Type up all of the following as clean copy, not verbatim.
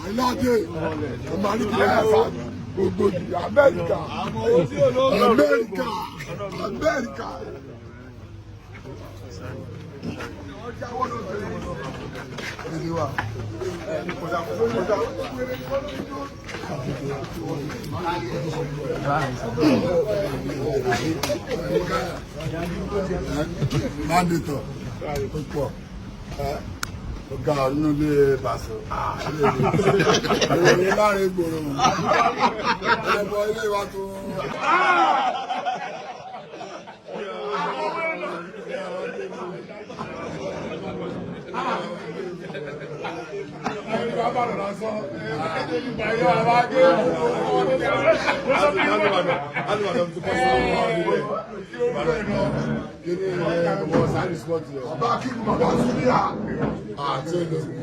Àìláde ọmọ àríkìlẹ̀ ẹ̀fà gbogbo Amẹ́ríkà, Amẹ́ríkà, Amẹ́ríkà. Mandatory púpọ̀ ọ̀gá nínú ilé Paso ìròyìn láàrin ìgboro ẹ̀bọ ilé wa tó. Bàbá Akíkú, bàbá Súlíà àti olóògùn.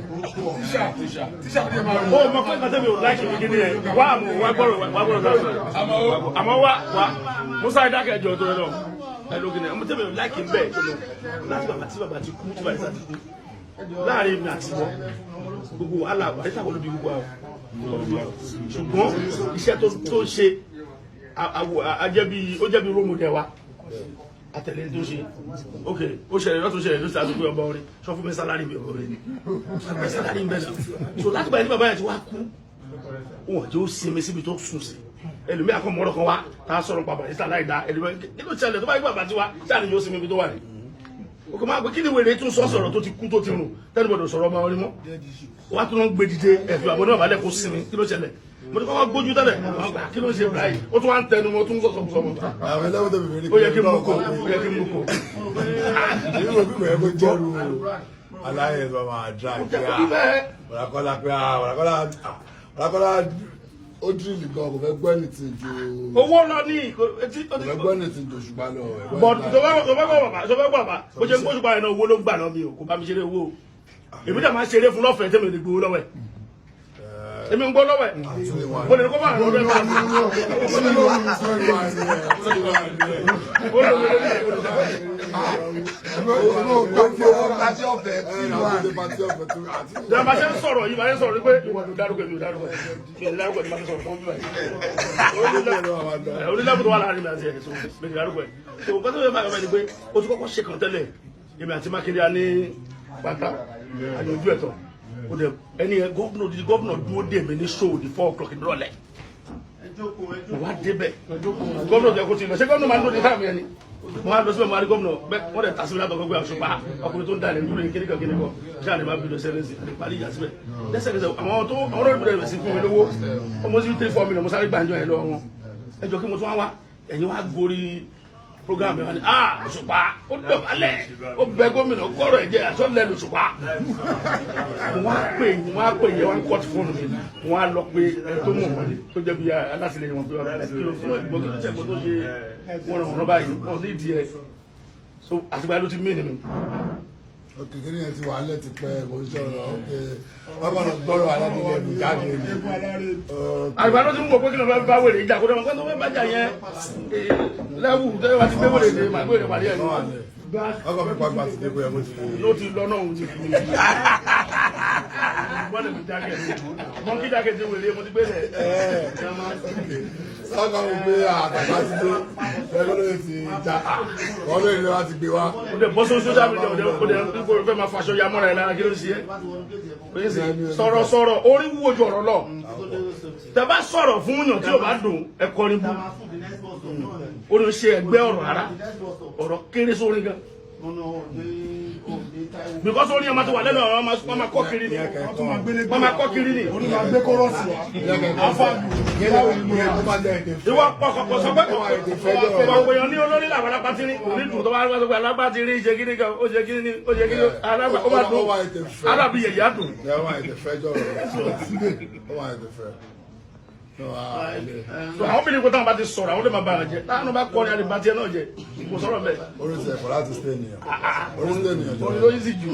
Ó mọ pé nǹkan tẹ́mi ò láìkì ní kíní yẹn wá, àmọ́ wá gbọ́rọ̀, wá gbọ́rọ̀ sọ̀rọ̀, àmọ́ wá wá Musa ìdákẹ́jọ tó lọ ẹ ló kíní ọmọ tẹ́mi ò láìkì ń bẹ̀ tó lọ láti bàbá tí bàbá ti kú, tí bàbá ti kú, láàrin èmi àti wọn, gbogbo wàhálà àyíká kò ló bí gbogbo àwọn, ṣùgbọ́n iṣẹ́ tó ṣe ó jẹ́ bí role model wa àtẹ̀lé tó ṣe. Ok, ó ṣẹlẹ̀ lọ́tún, ṣẹlẹ̀ lọ́tún, àti pé ọba orin sọ fún mi, salary mi, ọba orin ni sọ fún mi, salary mi bẹ́ẹ̀ náà. So láti gbà yẹn tí bàbá yẹn ti wá kú, wọn jẹ́ ó sinmi síbi tó sùn sí. Ẹlòmíì akọ mọ́rọ̀ kan wá tá a sọ̀rọ̀ pàbà ìsà láì dá ẹlòmíì. Kí ló ṣẹlẹ̀ tó bá yẹ bàbá tiwa sáà ni yóò sinmi ibi tó wà ní? O kò máa gbé kí ni wèrè tún sọ sọ̀rọ̀ tó ti kú, tó ti rùn tẹ́lifọ̀dọ̀ sọ̀rọ̀ ọmọ orin mọ́ wàá tún gbé dìde ẹ̀fọ́ àbọ̀ náà balẹ̀ kó sinmi. Kí ló ṣẹlẹ̀? Mo ti kọ́kọ́ gbójú tẹ́lẹ̀, kí ló ṣe báyìí? Ó tún wá ń tẹnu mọ́, tún sọ̀sọ̀ sọ̀mọ́. Àwọn ẹlẹ́wọ̀n tó bèbè ní. Ó yẹ kí n mú kó, ó yẹ kí n mú kó. Èyí wo bí kò jẹ́rù aláyẹ̀ tó máa dra Ó jẹ́ kó bí bẹ́ẹ̀. Wàràkọ́lá pé wàràkọ́lá, wàràkọ́lá ó dírìlì gan, kò fẹ́ gbọ́ anything ju Owó lọ ní etí kò fẹ́ gbọ́ anything ju Òṣùpá lọ. But tó bá gbọ́ bàbá, tó bá gbọ́ bàbá bó ṣe ń gbóṣùpá yẹn náà, owó ló ń gbà náà. Mi ò kò bá mi ṣeré owó o. Èmi dẹ̀ máa ń ṣeré fún lọ́fẹ̀ẹ́ tẹ́mi ò lè gbowó lọ́wọ́ ẹ̀. Èmi ń gbọ́ lọ́wọ́ ẹ̀, mo lè ní kó bá àwọn ọ̀rẹ́ máa ìjọba bá ṣe ń sọ̀rọ̀ yìí, bá ṣe ń sọ̀rọ̀ pé ìwọ ló dárúkọ, èmi ò dárúkọ ẹ̀, mi ò dárúkọ ẹ̀, ní bá ṣe sọ̀rọ̀ fún bíbá yìí onílẹ̀kùn tó wà láàrin mi àti ẹ̀, so mi ò dárúkọ ẹ̀. So nǹkan tó yẹ fà yọ ni pé ó ti kọ́kọ́ ṣe kan tẹ́lẹ̀, èmi àti Mákindé a ní pátá àyànjú ẹ̀tọ́. Ó dẹ̀ ẹni yẹn, gómìnà, odidi gómìnà dúró dè mí ní show di 4 o'clock nírọ̀lẹ́. Mo wá débẹ̀, gómìnà tó yẹ kó ti lọ, ṣé gómìnà máa ń dúró di táàmù yẹn ni? Mo wá lọ síbẹ̀, mo wá rí gómìnà bẹ́ẹ̀, wọ́n dẹ̀ tà síbi látọ̀ gbogbo àṣùpá ọkùnrin tó ń dalẹ̀ dúró yẹn kíníkan kíníkan ṣáà ní ma bí lọ sẹ́lẹ̀sì àti parí ìjà síbẹ̀ lẹ́sẹ̀kẹsẹ̀. Àwọn tó àwọn ọlọ́run bẹ̀rẹ̀ sí fún mi lówó ọmọ sí 3-4 million. Mo sáré gbàǹjọ yẹn lọ wọn ẹjọ́ kí mo tún wá wá ẹ̀yin wá gorí program yẹn wá ní ah, Òṣùpá ó dọ̀bálẹ̀, ó bẹ gómìnà kọ́rọ̀ ẹ̀jẹ̀ àtọ́lẹ̀ lòṣùpá. Mo wá pè yẹn, wá ń kọ́ọ̀tù fóònù mi. Mo wá lọ pé ẹ tó mọ̀ wọ́n tó jẹ́ bí alátìlẹyìn wọn pé ọ̀rọ̀ kí ló fún ẹ̀gbọ́n, kí ló tẹ̀ tó ṣe wọ́n ràn wọ́n báyìí, wọ́n ní ìdí ẹ̀. So àtìgbà ló ti mí ni mi. Òkè kí ni ẹ ti wà á lẹ̀ ti pẹ́, kò ń sọ̀rọ̀. Òkè wọ́n kàn lọ gbọ́rọ̀ aládìlẹ̀ ẹ̀bùn jáde ni. Àgbà ló ti ń wò pé kí ló fẹ́ bá wèrè ìjà kó dé wọn kó tó fẹ́ bájà yẹn lẹ́wù tó yẹ wá ti gbé wèrè dé, màá gbé wèrè pàdé ẹ̀ ní. Ọkọ̀ mi pàgbà ti dé bóyá mo ti. Ló ti lọ náà, òun ti fi wọ́n lè fi jákè mọ́ kí jákè ti wèrè mo ti gbé lẹ̀. Sọ́kọ̀ mi pé àtàkà ti dé lẹ́gbẹ́ lóye ti já wọ́n lóye ló wá ti gbé wá. O de bọ́ sórí social media, o de kó o fẹ́ máa faṣọ ya mọ́ra ẹ̀ lára. Kí ló ń ṣe é? Sọ̀rọ̀ sọ̀rọ̀, orí wúwo ju ọ̀rọ̀ lọ. Tẹ́ bá sọ̀rọ̀ fún yàn tí o bá dùn, ẹ kọrin bú. Ó ní ṣe ẹgbẹ́ ọ̀rọ̀ rárá, ọ̀rọ̀ kéré sórí gan, because orin ọmọ tó wà lẹ́nu ọ̀rọ̀ wọn máa kọ́ kiri ni, wọ́n máa kọ́ kiri ni. Ìwọ pọkànpọ̀ sọ pé ọ̀pọ̀ èèyàn ní olórí làwọn alápátí ní òní dùn tó bá wá sọ pé alápátí rí ṣe kíní kan, ó ṣe kíní ní, ó ṣe kíní alápá, ó máa dùn alábí yẹ̀yẹ́ á dùn. Ẹ wọ́n àìtẹ̀ fẹ́ jọ̀rọ̀, wọ́n àìtẹ̀ fẹ́. So àwọn obìnrin kò táwọn bá ti sọ̀rọ̀, àwọn lè máa bára jẹ táwọn bá kọrin àlè bá tiẹ̀ náà jẹ, kò sọ̀rọ̀ bẹ́ẹ̀. Orí ti ẹ̀kọ́ láti stay nìyẹn, orí stay nìyẹn jọ. Orin ló yí sí jù,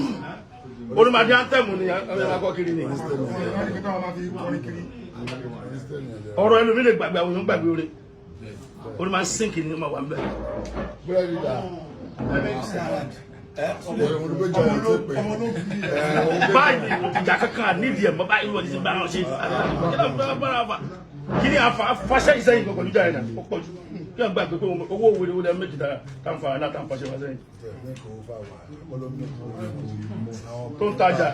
orin máa di anthem ni ọ̀rẹ́ máa kọ́ kiri ni. Orí stay nìyẹn jọ. Ọ̀rọ̀ ẹlòmí lè gbàgbé, àwọn èèyàn gbàgbé orin, orin máa ń sink ní ma wà ń bẹ̀. Búrẹ́dì dà. Ọmọ ológun ni. Báyìí ìjà kankan nídìí ẹ̀ mọ́ báyìí wọ́n ti bá wọn ṣe kí ló ń bá wọn fà kí ni àfa fàṣẹ ìsẹ́yìn kan pẹ̀lú ìjà yẹn náà ó pọ̀ jù kí wọ́n gbàgbé pé owó òwe owó lẹ́nu méjì dára tá n fa náà tá n fàṣẹ wá sẹ́yìn. Tó ń tajà.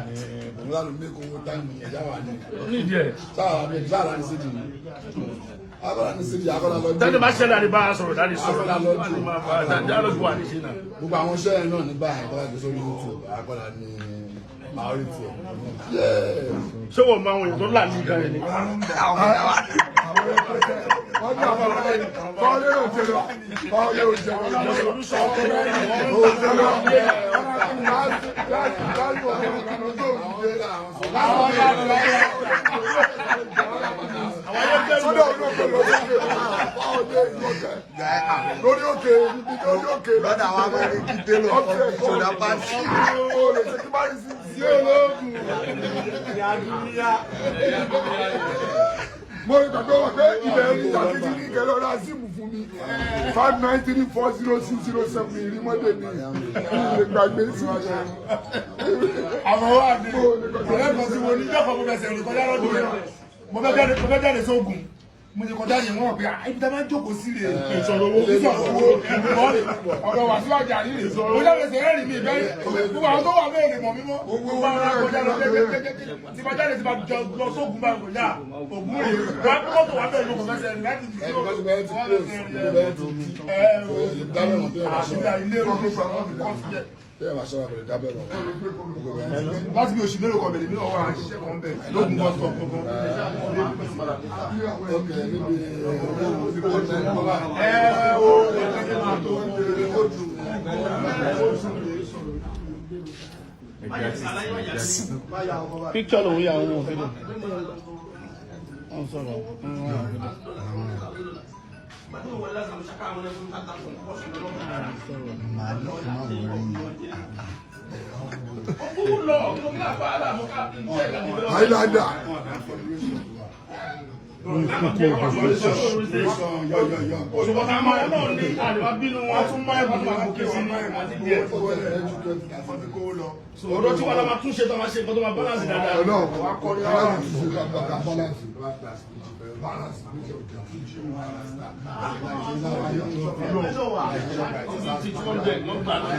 Nídìí ẹ̀. Tẹ́lẹ̀ bá ṣẹlẹ̀ àdìbá sọ̀rọ̀ dáadé sọ̀rọ̀ dáadé wà ní ṣe náà. Gbogbo àwọn iṣẹ́ yẹn náà nígbà yẹn tó bá gbé sórí YouTube, akọ́là ní priority ẹ̀. Ṣé wọ́n mọ àwọn èèyàn tó là ní nǹkan yẹn ni? Wọ́n ní àwọn ọ̀rẹ́ kọ́lé òjèlọ kọ́lé òjèlọ òjèlọ láti láti láti ọ̀rọ̀ tó ń gbé sọ́dọ̀ olóògbé lórí òkè lórí òkè ibi lórí òkè Lọ́dọ̀ àwọn amẹ́rin kí délò kan ìṣòdà pàṣẹ. ó lè ṣe kí bá rí sí sí olóògùn. Mo rí gbàgbọ́ wà pé ibẹ̀ ní ìdàkejì ní ìkẹlẹ́ ọ̀rọ̀ azeem fún mi 59340607 ìrìmọ́dé mi ìlè gbàgbé sí i. Àwọn wà ní ọ̀rẹ́ kan tí mo ní jọ́kọ̀, mo fẹsẹ̀ rìn kọjá lọ́dún rẹ̀, mo fẹ́ jáde sóògùn, mo ti kọjá yẹn, wọ́n wọ̀ pé ibi tá a máa ń jókòó sí rè é Ìṣòro owó. Ìsọ̀rọ̀ owó ọ̀rọ̀ wà síwájú àrí rè, mo jáde sẹ̀ rìn mí ìbẹ́ gbogbo àwọn tó wà bẹ́ẹ̀ lè mọ̀ mímọ́ gbogbo àwọn akọjá lọ kékeré tí bá jáde tí bá jọ lọ sóògùn bá kọjá ògùn rè wá mọ́tò wà bẹ́ẹ̀ ló kọ̀ fẹsẹ̀ rìn láti Ẹ because ibẹ̀ ti close, ibẹ̀ ti kí dábẹ̀ mọ̀ tẹ́lẹ̀ bá ṣọ́ra ilé ìrọ̀lẹ́ tẹ́lẹ̀ bá ṣọ́ra kò lè dábẹ̀ mọ̀ gbogbo ẹ̀ ti kí. Láti bí oṣù mélòó kan bẹ̀rẹ̀ mi náà wà á ṣiṣẹ́ kan bẹ̀ lóògùn bus stop kankan. Ok, níbi owó Ẹ o lè máa tó Picture lòun yà wọn fídíò. Wọ́n sọ̀rọ̀. Highlander. Ṣùgbọ́n ká máa náà ní àdìbá bínú wọn tún máa ẹ̀bùn máa gòkè sí ní àti díẹ̀. Ọ̀rọ̀ tí wọ́n lọ máa tún ṣe tó máa ṣe nǹkan tó máa balance dáadáa. Ọlọ́run aláàbò ṣe balance balance. Ti 200 lọ́gbà náà.